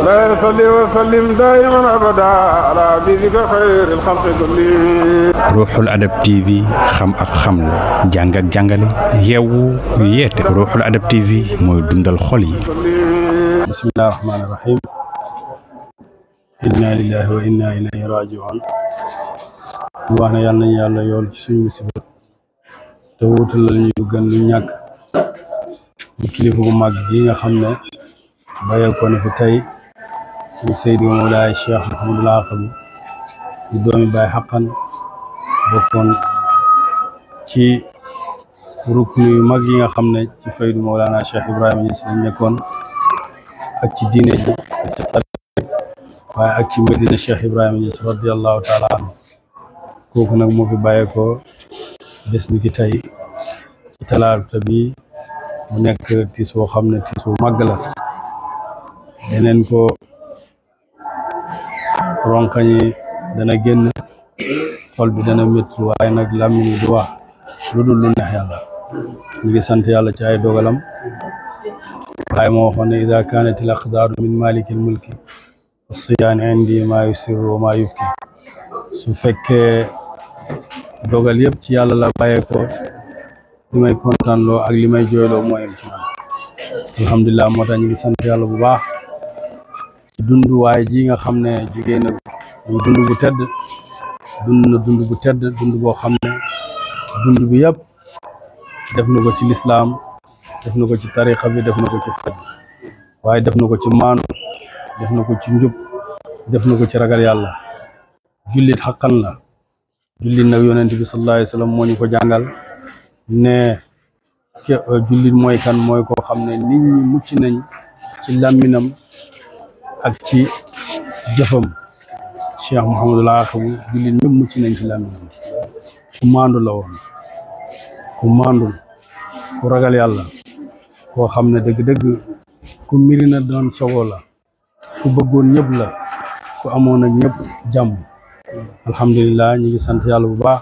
لا يصلي وسلم دائما أبدا على حبيبك خير الخلق كلهم. Ruuxul Adab TV xam ak xamle jàng ak jàngale yeewu yeete Ruuxul Adab TV mooy dundal xol yi. bismillaahi rahmaani rahiim. inna lillahi wa inna ilayhi raaji'uun. wax na yàlla nañu yàlla yool ci suñu musiba te wutal la ñu gën lu ñàkk ñu kilifa bu mag gi nga xam ne bàyyeekoo na fi tey ñu Seydi Mawlaay Cheikh Mouhamadul Aqib di doomi baay xaqan bokkoon ci ruknu yu mag yi nga xam ne ci faydu Mawlana Cheikh Ibrahima Niass lañ nekkoon ak ci diine ji waaye ak ci Medina Cheikh Ibrahima Niass radiyallahu taala anhu kooku nag moo fi bàyyeekoo bés ni ki tey ci talaata bi mu nekk tiis boo xam ne tiis bu màgg la deneen ko ronkañi dana génn xol bi dana métti waaye nag làmmiñ du wax lu dul lu neex yàlla ñu ngi sant yàlla ci ay dogalam waaye moo waxoon ne ida kaanatil aqdaaru min malikil mulki siyaani indi maa yusirru wa maa yubki su fekkee dogal yëpp ci yàlla la bàyyeekoo li may kontaan loo ak li may jooyloo moo yem ci man alhamdulilah moo tax ñu ngi sant yàlla bu baax ci dunduwaay ji nga xam ne jugee na ñu dund bu tedd dund bu tedd dund boo xam ne dund bi yëpp def na ko ci lislaam def na ko ci tariqa bi def na ko ci faj waaye def na ko ci maanu def na ko ci njub def na ko ci ragal yàlla jullit xaqan la jullit nag yonent bi sallallahu alayhi wa sallam moo ñu ko jàngal ne jullit mooy kan mooy koo xam ne nit ñi mucc nañ ci làmminam ak ci jëfam Cheikh Mouhamadul Aqib jullit ñëpp mucc nañ ci làmminam ku maandu la woon ku maandul ku ragal yàlla koo xam ne dëgg-dëgg ku miri na doon sogo la ku bëggoon ñëpp la ku amoon ak ñëpp jàmm alhamdulilah ñu ngi sant yàlla bu baax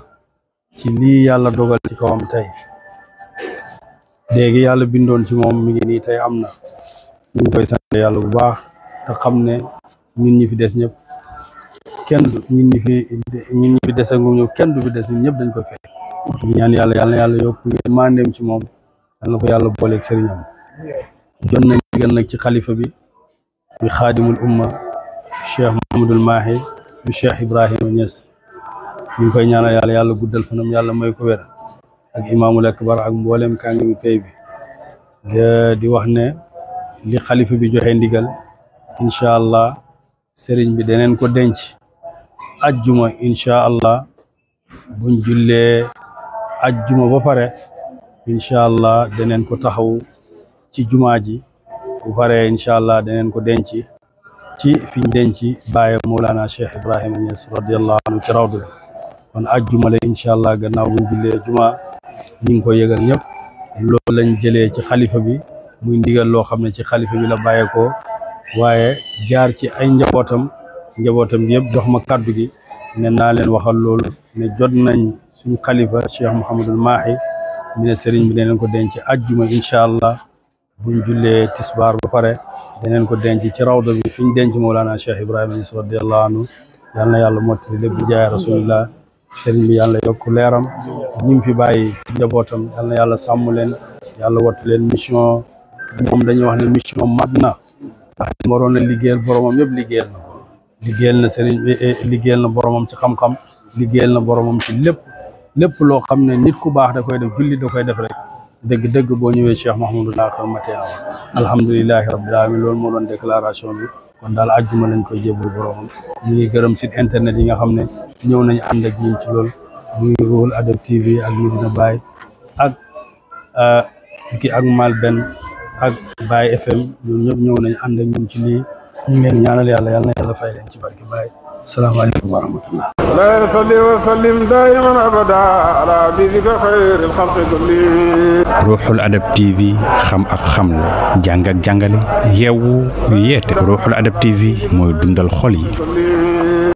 ci lii yàlla dogal ci kawam tey léegi yàlla bindoon ci moom mi ngi nii tey am na ñu ngi koy sant yàlla bu baax te xam ne ñun ñi fi des ñëpp kenn du ñun ñi fi des ak ñu kenn du fi des ñun ñëpp dañ ko fekk ñu ñaan yàlla yàlla na yàlla yokk mandeem ci moom yàlla na ko yàlla booleeg sëriñam jot nañ digal nag ci xalifa bi bi xaadimul umma Cheikh Mouhamadul Mahi bi Cheikh Ibrahima Niass ñu ngi koy ñaanal yàlla yàlla guddal fanam yàlla may ko wér ak imaamul akbar ak mboolem kàngi mi pay bi di wax ne li xalifa bi joxe ndigal incha allah sëriñ bi daneen ko denc ajjuma incha allah buñ jullee ajjuma ba pare incha allah daneen ko taxaw ci jumaa ji bu pare incha allah daneen ko denc ci fiñ denc bàyyi Mawlana Cheikh Ibrahima Niass radiyallahu anhu ci rawdu kon ajjuma la incha allah gannaaw buñ jullee juma ñu ngi ko yëgal ñëpp loolu lañ jëlee ci xalifa bi muy ndigal loo xam ne ci xalifa bi la bàyyeekoo waaye jaar ci ay njabootam bi yëpp jox ma kàddu gi ne naa leen waxal loolu ne jot nañ suñu xalifa Cheikh Mouhamadul Mahi mi ne sëriñ bi daneen ko denc ajjuma incha allah buñ jullee tisbaar ba pare daneen ko denc ci rawda bi fi ñu denc Mawlana Cheikh Ibrahima Niass radiyallahu anhu yal na yàlla mottali lépp di jaay rasulillah sëriñ bi yàlla yokk leeram ñi fi bàyyi ci njabootam yal na yàlla sàmm leen yàlla wattu leen mission moom dañuy wax ne mission mat na ndax li waroon a liggéeyal boromam yëpp liggéeyal na ko liggéeyal na sëriñ bi liggéeyal na boromam ci xam-xam liggéeyal na boromam ci lépp loo xam ne nit ku baax da koy def jullit da koy def rek dëgg-dëgg boo ñëwee Cheikh Mouhamadul Aqib matee na alhamdulilahi rabbil alamin loolu moo doon déclaration bi kon daal ajjuma lañ koy jébal boromam ñu ngi gërëm site internet yi nga xam ne ñëw nañu ànd ak ñun ci loolu muy Ruuxul Adab TV ak Medina Baye ak ak Malben ak Baye FM ñoom ñëpp ñëw nañu ànd ak ñun ci lii ñu ngi leen ñaanal yàlla yal na yàlla fay leen ci barke Baye salaamaaleykum wa rahmatullah لا يصلي وسلم دائما ابدا على حبيبك خير الخلق كلهم. Ruuxul Adab TV xam ak xamle jàng ak jàngale yeewu yeete Ruuxul Adab TV mooy dundal xol yi.